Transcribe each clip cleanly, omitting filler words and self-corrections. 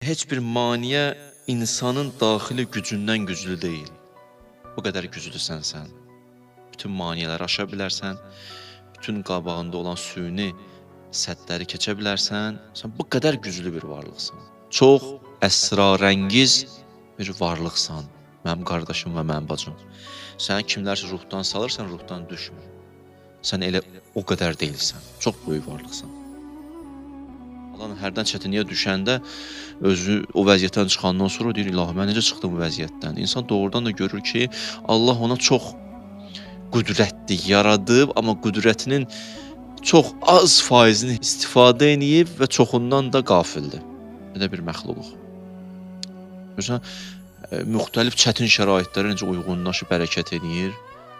Heç bir maneə insanın daxili gücündən güclü deyil. Bu qədər güclüsən sən. Bütün maneələri aşa bilərsən, bütün qabağında olan süni sədləri keçə bilərsən. Sən bu qədər güclü bir varlıqsan. Çox əsrarəngiz bir varlıqsan, mənim qardaşım və mənim bacım. Səni kimlərsə ruhdan salırsan, ruhdan düşmür. Sən elə o qədər deyilsən. Çox böyük varlıqsan. Allah hərdən çətinliyə düşəndə özü o vəziyyətdən çıxandan sonra deyir, İlahi, mən necə çıxdım bu vəziyyətdən? İnsan doğrudan da görür ki, Allah ona çox qüdrətli yaradıb, amma qüdrətinin çox az faizini istifadə edib və çoxundan da qafildir. Belə bir məxluquq. Görürsən, müxtəlif çətin şəraitlərə necə uyğunlaşıb hərəkət edir.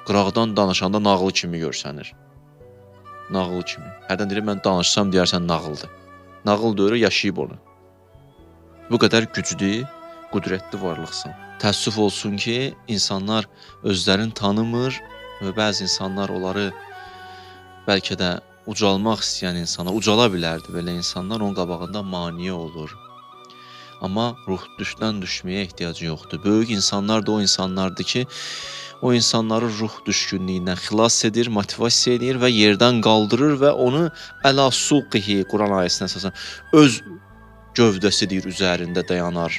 Qıraqdan danışanda nağıl kimi görsənir. Nağıl kimi. Hərdən deyir, mən danışsam deyərsən nağıldır. Nağıl deyir, yaşayıb onu. Bu qədər güclü, qüdrətli varlıqsan. Təəssüf olsun ki, insanlar özlərini tanımır və bəzi insanlar onları bəlkə də ucalmaq istəyən insanlar, ucala bilərdi belə insanlar, onun qabağında maneə olur. Amma ruh düşdən düşməyə ehtiyacı yoxdur. Böyük insanlar da o insanlardır ki, o insanları ruh düşkünlüyündən xilas edir, motivasiya edir və yerdən qaldırır və onu əla suqihi, Quran ayəsinə əsasən öz gövdəsi deyir, üzərində dayanar.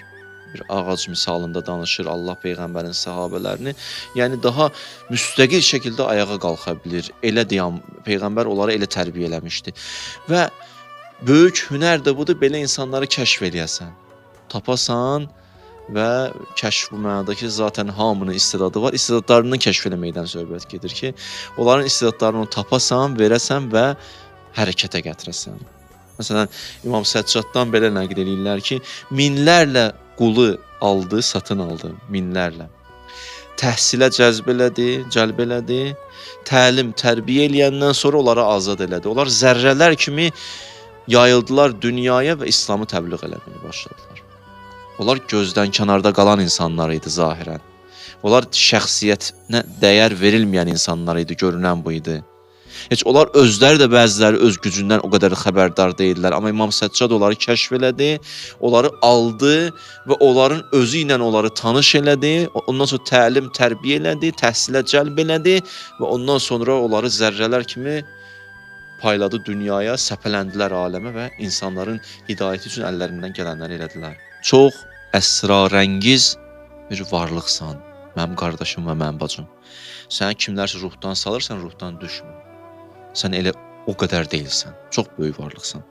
Bir ağac misalında danışır Allah Peyğəmbərin səhabələrini. Yəni daha müstəqil şəkildə ayağa qalxa bilir. Elə deyən Peyğəmbər onları elə tərbiyə eləmişdi. Və böyük hünər də budur, belə insanları kəşf eləyəsən. Tapasan və kəşf bu mənada ki, zaten hamının istedadı var. İstedadlarını kəşf eləməkdən söhbət gedir ki, onların istedadlarını tapasan, verəsən və hərəkətə gətirəsən. Məsələn, İmam Səccaddan belə nəql eləyirlər ki, minlərlə qulu aldı, satın aldı, minlərlə. Təhsilə cəzb elədi, cəlb elədi, təlim, tərbiyə eləyəndən sonra onları azad elədi. Onlar zərrələr kimi yayıldılar dünyaya və İslamı təbliğ eləməyə başladılar. Onlar gözdən kənarda qalan insanlar idi zahirən. Onlar şəxsiyyətinə dəyər verilməyən insanlar idi, görünən bu idi. Heç onlar özləri də bəziləri öz gücündən o qədər xəbərdar deyildilər. Amma İmam Səccad onları kəşf elədi, onları aldı və onların özü ilə onları tanış elədi. Ondan sonra təlim, tərbiyə elədi, təhsilə cəlb elədi və ondan sonra onları zərrələr kimi payladı dünyaya, səpələndilər aləmə və insanların hidayəti üçün əllərindən gələnləri elədilər. Çox əsrarəngiz bir varlıqsan, mənim qardaşım və mənim bacım. Səni kimlərsə ruhdan salırsan, ruhdan düşmür. Sən elə o qədər deyilsən. Çox böyük varlıqsan.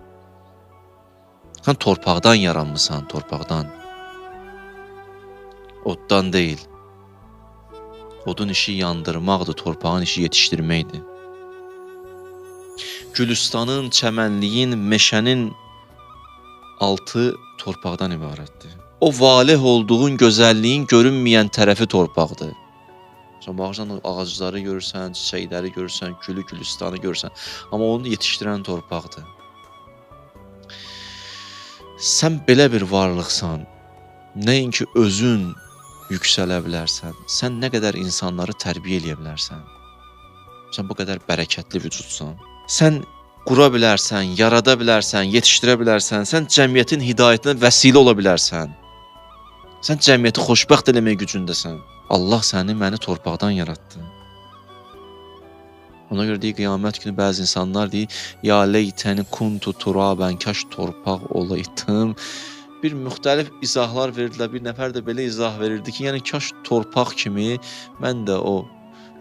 Sən torpaqdan yaranmısan, torpaqdan. Oddan deyil. Odun işi yandırmaqdır, torpağın işi yetişdirməkdir. Gülüstanın, çəmənliyin, meşənin altı torpaqdan ibarətdir. O valeh olduğun gözəlliyin görünməyən tərəfi torpaqdır. Sən baxırsan, ağacları görürsən, çiçəkləri görürsən, gülü, gülüstanı görürsən. Amma onu yetişdirən torpaqdır. Sən belə bir varlıqsan, nəinki özün yüksələ bilərsən, sən nə qədər insanları tərbiyə eləyə bilərsən. Sən bu qədər bərəkətli vücudsan. Sən qura bilərsən, yarada bilərsən, yetişdirə bilərsən, sən cəmiyyətin hidayətinə vəsilə ola bilərsən. Sən cəmiyyəti xoşbəxt eləmək gücündəsən. Allah səni, məni torpaqdan yaratdı. Ona görə deyir, qiyamət günü bəzi insanlar deyir, ya leytəni kuntu turabən, kaş torpaq olaydım. Bir müxtəlif izahlar verdilər, bir nəfər də belə izah verirdi ki, yəni kaş torpaq kimi mən də o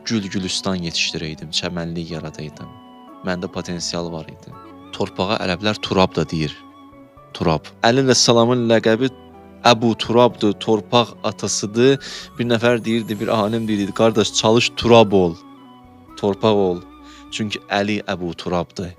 gül gülüstan yetişdirəydim, çəmənlik yaradaydım. Məndə potensial var idi. Torpağa ərəblər turab da deyir. Turab. Əli əleyhissalamın ləqəbi Əbu Turabdır, torpaq atasıdır. Bir nəfər deyirdi, bir alim deyirdi, qardaş çalış turab ol, torpaq ol. Çünki Əli Əbu Turabdır.